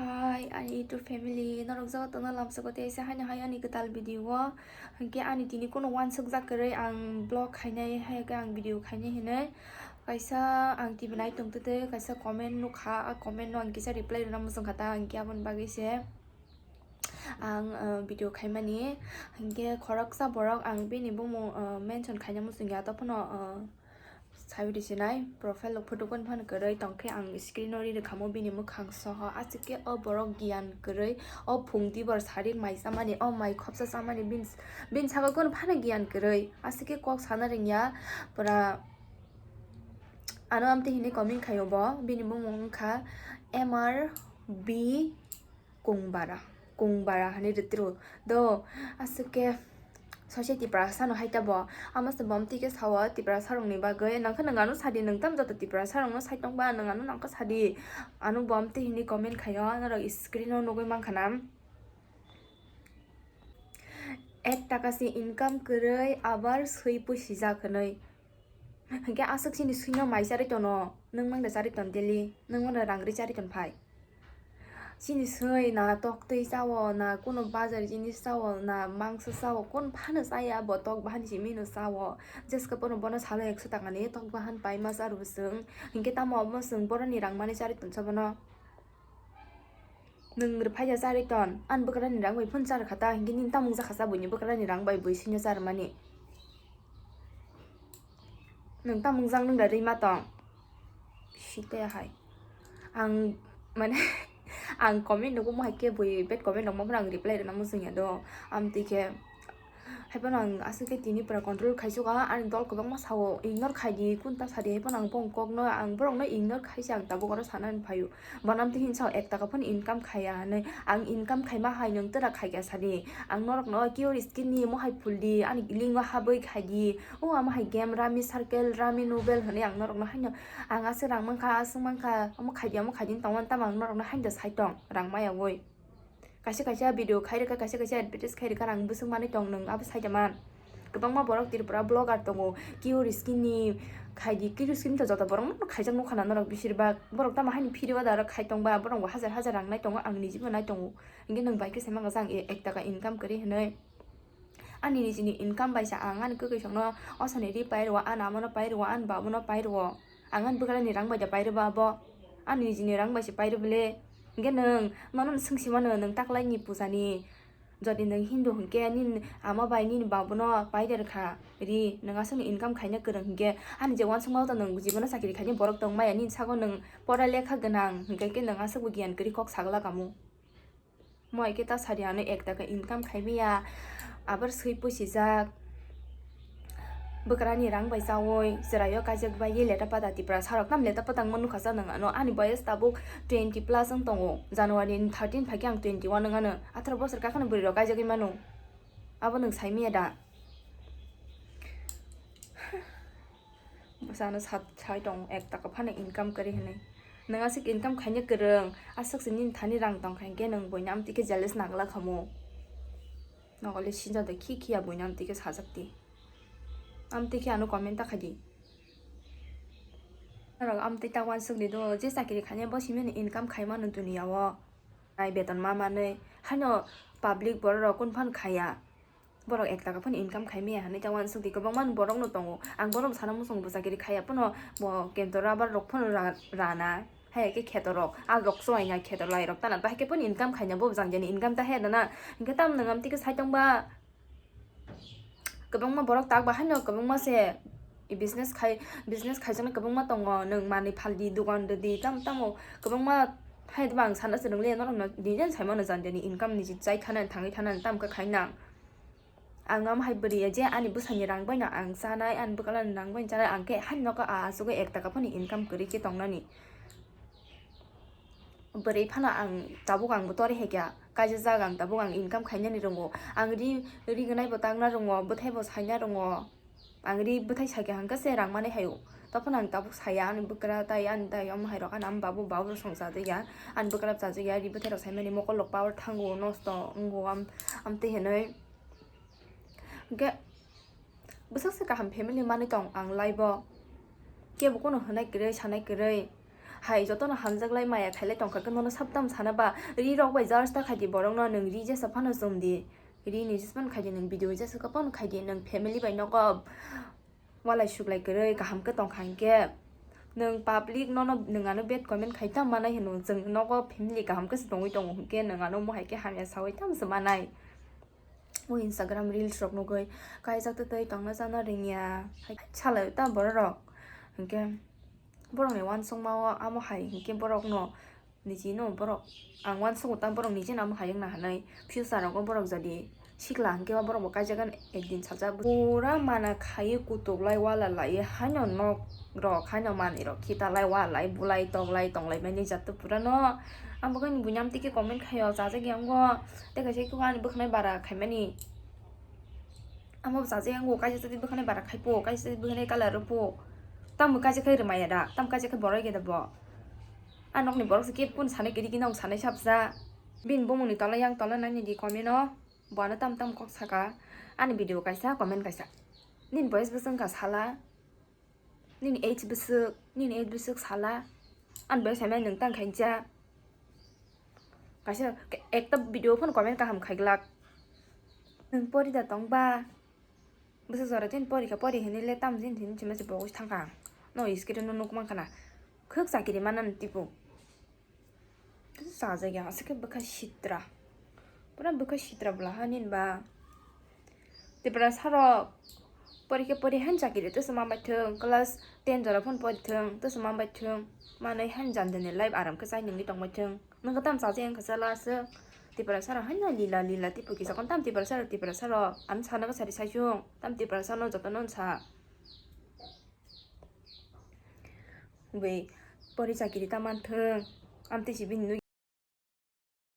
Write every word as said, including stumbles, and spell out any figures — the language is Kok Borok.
Hi, ani YouTube family, norok jotono lamsoko tei se haino hai ani kwtal video o. Hinkhe ani tini kuno uansukjak kwrwi ang vlog khainai, hai khe ang video khainai hinwi. Kaisa ang T V nai tongtwtwi kaisa comment nukha, a comment no ang kisa reply rwna muchungkha ta, hinkhe aboni bagwi se ang, uh, video khaimani. Hinkhe khoroksa borok ang bini bumung, uh, mention khaina muchungya, tophano, uh, Sabi risinai, profile rok photo kon phan kwrwi tongkhe ang screen o ri rwkhamo bini mwkhang soho. Aswk khe o borok giyan kwrwi, o phung tibor sari mai chamani, o mai khopsa chamani bini, bini saka kon phano giyan kwrwi. Aswk khe kok sana rwngya, pura ano amtwi hinwi comment khaio bo, bini bumung wngkha M R B Kungbara, Kungbara hinwi rwtiro. Do, aswk khe soise Tiprasa no hai ta bo. Amo se bo amtwi khe sao Tiprasa rokni bagwi. Nangkhe nwng ano sadi, nwng tamo joto Tiprasa rokno sai tongba, nwng ano nangkhe sadi. Ano bo amtwi hinwi comment khaio, norok screen o nugwi mankha na. Ek taka se income kwrwi abar swi pusijak hinwi. Hinkhe aswk chini swino mai charwi tono, nwng mangda charwi ton daily, nwng mangda rang ri charwi ton phai. Chini swi na tok twi chao, na kuno bazar jinis chao, na mangso chao, kun phano chaya bo tok bahan simi no chao. Jeska bono bono salo ekso taka ni tok bahan pai ma charo bo chwng. Hinkhe tamo obo chwng boroni rang mani charwi tonsa bono. Nwng rwphaija charwi ton, ani bwkrani rang bai phano charwkha ta, hinkhe nini tamo wngjakha cha buini bwkrani rang bai bui swino charwmani? Nwng tamo wngjak nwng da rwima tong? Site hai. Ang, mane, ang comment nugo mo hai khe bui bad comment rok ma phano ang reply rwna muchungya do. Amtwi khe Haiphano ang aswk khe tini pura control khaisukha, ani dol kwbangma sao ignore khaidi, kunta sadi, haiphano ang bong kokno, ang borokno ignore khaisa, ang tabuk oro sanani phaio. Bono amtwi hinwi sao ek taka phano income khaiya hinwi, ang income khaima hai nwng twra khaikha sadi, ang norokno kiyor skin ni mohai phuldi, ani link o habwi khaidi, o amo hai game rami circle, rami novel hinwi ang norokno haino, ang aswk rang mankha, aswk mankha, omo khaidi, omo khaidi wng tongmani, tamo ang norokno haino sai tong, rang mayaui. Kaisa kaisa video khai rwkha, kaisa kaisa advertise khai rwkha, ang bwswk manwi tong, nwng abo sai da man. Kwbangma borok Tripura vlogger tongo, Kiyor skin ni khaidi, Kiyor skin to joto borok no khaijak nukha na norok beshirbak. Borok tamo haini free o da oro khai tongba, borok bo hajar hajar rang nai tongo, ang nijibo nai tongo. Hinkhe nwng bai khe sai mangkha, ang ek taka income kwrwi hinwi. Ani nijini income bai se ang ani kwkwi songno osani ri pai rwo, ani amano pai rwo, ani babono pai rwo. Ang ani bwkrani rang bai da pai rwba abo? Ani nijini rang bai se pai rwbwle. Hinkhe nwng nono swngsi mano, nwng taklaini pujani jodi nwng Hindu hinkhe nini ama bai nini babono pai da rwkha ri, nwng aswkni income khaina kwrwng hinkhe ani je uansukma o to nwng jibono chakiri khaini borok tong maya, nini sago nwng pora lekha gwnang hinkhe khe nwng aswkbo giyan kwrwi kok sagla kamo. Moi khe ta sadi ano ek taka income khai maya, abar swi pusijak. Bwkrani rang bai chaui chwraio kaijak bai ye leta pata Tipra sarok tam leta pata wngma nukha sa nang ano, ani boyes tabuk twenty plus wng tongo, January ni thirteen phaikhe ang twenty one wng ano, atharo bosor kakhano bwrwi rok kaijagwi mano, abo nwng sai maya da? Bwsano sa-, sai tong ek taka phano income kwrwi hinwi. Nwng aswk income khaina kwrwng, aswk se nini thani rang tong kha hinkhe nwng buino amtwi khe jealous nagla khamu. Nokole sinjak de khi khiya buino amtwi khe sajak di. Amtwi khe ano comment ta khai di. Norok amtwi ta uansuk di do, je chakiri khainai bo simi no income khai mano duniya o. Nai beton ma manwi. Haino public borok rok kun phan khaya. Borok ek taka phano income khai maya hinwi ta uansuk di, kwbangma borok no tongo. Ang borok sana muchung bo chakiri khaya phano bo kento rubber rok phano ra-, rana. Hai khe kheto rok, ah, rok chwraina kheto lai rok tana, bahai khe phano income khaina bo jang jani income ta he dana. Hinkhe tam nwng amtwi khe sai tong ba? Kwbangma borok tak ba haino kwbangma se business khai, business khaijaknai kwbangma tongo, nwng manwi phaldi, dogan rwdi, tamo tamo kwbangma. Hai ba ang sana se nwngle norok no din jan sai mano jani jani income ni chai thana thangwi thana tam khe khai nang. Ang amo hai bwrwi ya je ani bwsani rang bai no ang chanai, ani bwkhalani rang bai chanai, ang khe haino khe a asugwi ek taka phano income kwrwi khe tongnani. Bwrwi phano ang tabuk ang bo tori hai kha, kaisa jaga ang tabuk ang income khainani rwngo, ang ri, ri gwnai bo tangna rwngo, bwthai bo saina rwngo, ang ri bwthai sakha hwnkhe se rang mani haio, tophano ang tabuk saya ani bwkra tai ani tai omo hai rok ani ama babu babu rok song chajak ya, ani bwkra chajak ya, ri bwthai rok saimani mokol rok power thango nosto wngo am, amtwi hinwi. Hwnkhe bwsaksa kaham family manwi tong ang life o. Kebo kono hwnai kwrwi, sanai kwrwi. Hai jotono hamjaklai maya khailai tongkha khe nono sabtam sana ba ri rok bai just ta khaidi borokno nwng ri jesa phano chumdi. Ri ni jesa phano khaidi nwng video jesa khe phano khaidi nwng family bai nogo walai suklai kwrwi kaham khe tongkha hinkhe nwng public nono nwng ano bad comment khai tam manai hino chwng nogo family kaham khe se tongwi tongo hinkhe nwng ano mohai khe hamya sawi tam se manai. O Instagram reels rok nugwi kaijak tei tongna chana ringya hai salai ta borok rok hinkhe. Borokni uansukma o amo hai hinkhe borokno niji no borok ang uansukgo ta borok niji no amo hai wngna hinwi future rogo borok jodi sikla hinkhe ba borok bo kaijagani ekdin sajak pura mana khaiwi kutuk lai wala laiwi haino nok rok haino manwi rok khitalai walai bulai toklai tonglai mani jatto pura no ang bo khe buini amtwi khe comment khaio chajak ya wngo tei kaisa khe ani bwkhanai bara khaimani. Amo bwsa je yango kaisa tei bwkhani bara khai po, kaisa tei bwkhani colour rw po. Tamo kaisa khai rwmaya da, tamo kaisa khai borok ya da bo. A nokni borok se kebun sanai kiri kino sanai sabsa. Bini bumungni tola yang tola nani di comment o. Bo ano tam tam kok saka. Ani video kaisa comment kaisa. Nini boys bwswng ka sala. Nini age bwswk, nini age bwswk sala. Ani boys hai nwng tang khaincha. Kaisa ekta video phano comment kaham khaiglak. Nwng pori da tong ba? Bwswk jora tini pori kha, pori hinwi le tamo tini tini chuma se bo thang kha. No screen no nuk man khana. Khwk chakiri manani tipo. Sajagya aswk khe bwkha sitra. Pura bwkha sitra bwla ha nini ba. Tiprasa rok pori khe pori han chakiri tei se man bai thung, class ten jora phano pori thung tei se man bai thung. Manwi han jani jani life aram khe chai nungwi tong bai thung. Nwng khe tam chajakya wngkha chala aswk. Tiprasa rok haino lila lila tipo kisa kon tam tiprasa rok tiprasa rok. Ano sana khe sari sai chung. Tam tiprasa no joto no sa. Bai pori chakiri ta man thung. Amtwi si bini nui